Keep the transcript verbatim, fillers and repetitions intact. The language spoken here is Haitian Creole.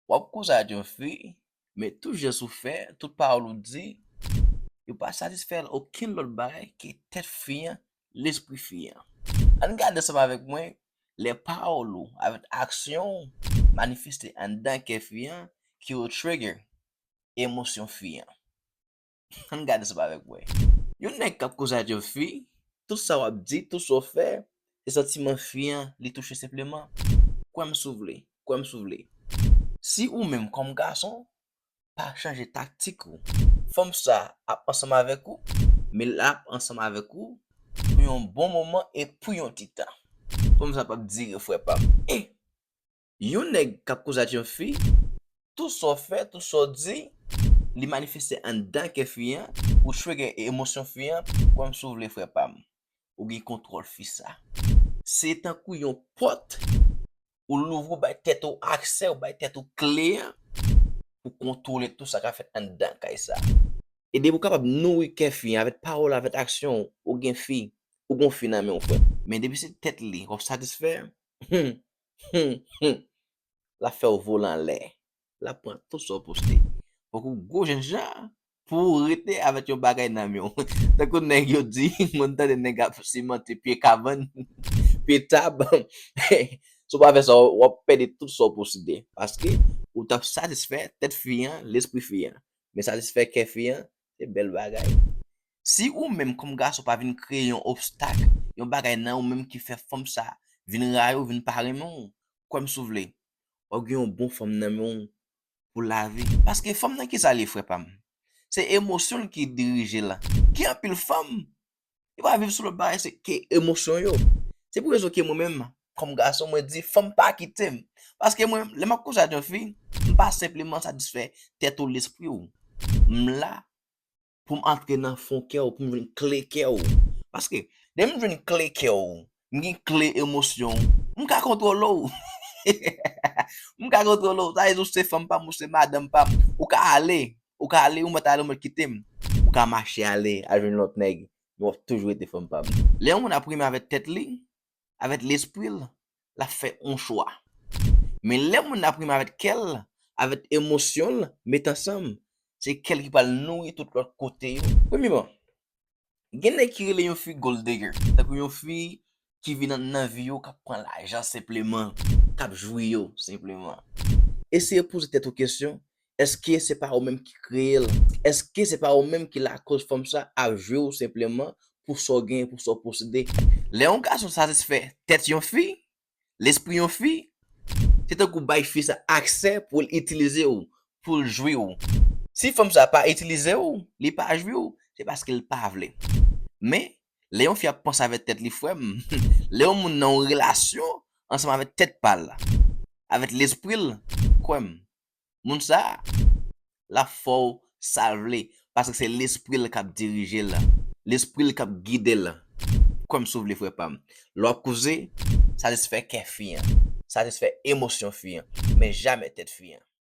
W ap koze ak yon fi, men tout jès ou fè, tout pawòl ou di, yo pa satisfè l okenn lòt bagay ke tèt fi an, lespri fi an. Ann gade ansanm avèk mwen lè pawòl ou avèk aksyon ou manifeste anndan kè fi an ki yo trigger emosyon fi an. Ann gade ansanm avèk mwen. Yon nèg k ap koze ak yon fi, tout sa w ap di, tout sa w fè, se santiman fi an li touche senpleman. Kwè m si w vle, kwè m si w vle. Si ou menm kòm gason, pa chanje taktik ou. Fanm sa ap ansanm avèk ou, men l ap ansanm avèk ou pou yon bon moman e pou yon ti tan. Fanm sa p ap dire, frè pa m. E yon nèg k ap koze ak yon fi, tout sa w fè, tout sa w di, li manifeste anndan kè fi an, ou trigger emosyon fi an, kwè m si w vle, frè pa m. Ou gen kontwòl fi sa. Se tankou yon pòt ou louvri, ou bay tèt ou aksè, ou bay tèt ou kle an pou kontwole tout sa k ap fèt anndan kay sa. E depi w kapab nouri kè fi an avèk pawòl, avèk aksyon, ou gen fi, ou gon fi nan men w, frè. Men depi se tèt li w ap satisfè, l ap fè w vole anlè. L ap pran tout sa w poste. Fòk ou gwo jènjan pou w rete avèk yon bagay nan men w. Tankou nèg yo di, mwen tande nèg ap simante pye kabann, pye tab. Si w pa fè sa, w ap pèdi tout sa w posede. Paske ou t ap satisfè tèt fi an, lespri fi an. Men satisfè kè fi an, se bèl bagay. Si ou menm kòm gason pa vin kreye yon obstak, yon bagay nan ou menm ki fè fanm sa vin rayi w, vin pa renmen w, kwè m si w vle, w ap gen yon bon fanm nan men w pou lavi. Paske fanm nan ki sa l ye, frè pa m? Se emosyon l ki dirije l. Gen anpil fanm, yo pa viv sou lòt bagay se ke emosyon yo. Se pou rezon ke mwen menm, kòm gason, mwen di fanm pa kite m. Paske mwen, lè m ap koze ak yon fi, m pa senpleman satisfè tèt ou, lespri w. M la pou m antre nan fon kè w, pou m vin kle kè w. Paske, lè m vin kle kè w, m gen kle emosyon w, m ka kontwole w. M ka kontwole w. Sa vle di ou se fanm pa m, ou se madanm pa m. Ou ka ale, ou ka ale, ou mèt ale, ou mèt kite m. Ou ka mache ale, al jwenn lòt nèg, men w ap toujou rete fanm pa m. Lè yon moun ap renmen avèk tèt li, avèk lespri l, l ap fè yon chwa. Men lè moun nan ap renmen avèk kè l, avèk emosyon l, met ansanm, se kè l ki pral nouri tout lòt kote yo. Premyeman, gen nèg ki rele yon fi gold digger, tankou yon fi ki vin nan, nan vi yo, k ap pran lajan senpleman, k ap jwi yo senpleman. Eseye poze tèt ou kesyon, èske se pa ou menm ki kreye l? Èske se pa ou menm ki lakòz fanm sa ap jwi w senpleman pou sa w genyen, pou sa w posede? Lè yon gason satisfè tèt yon fi, lespri yon fi, se tankou bay fi sa aksè pou l itilize w, pou l jwi w. Si fanm sa pa itilize w, li pa jwi w, se paske l pa vle. Men, lè yon fi ap panse avèk tèt li, frè m, lè yon moun nan yon relasyon ansanm avèk tèt pa l, avèk lespri l, kwè m, moun sa a, l ap fè w sa l vle, paske se lespri l k ap dirije l, lespri l k ap gide l. Kwè m si w vle, frè pa m. Lè w ap koze, satisfè kè fi an, satisfè emosyon fi an, men jamè tèt fi an.